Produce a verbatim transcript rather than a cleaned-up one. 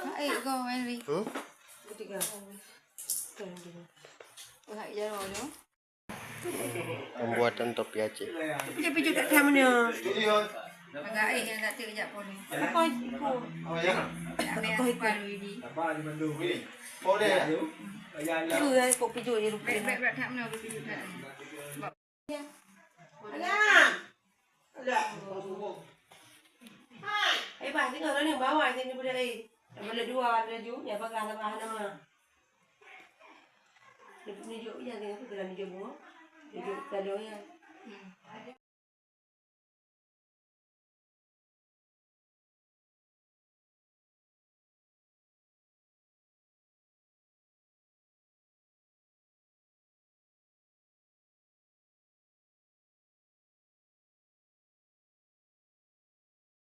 Hai, go, Henry. Hmm? Ketiga. Hai, jalan dulu. Pembuatan topi Aceh. Pijak-pijak tak tahu mana. Agak eh, yang tak terjak pun. Apa itu? Apa itu? Apa itu? Itu ya, kok pijak je lupa. Baik, baik, baik, tak mana pijak tak. Alah. Alah. Hai. Eh, bah, tengok orang yang bawa sini budak eh. Yang boleh dua laju, yang pegang nama nama. Nunjuk ya, tengok tu dalam nunjuk bunga. Nunjuk tadi ya.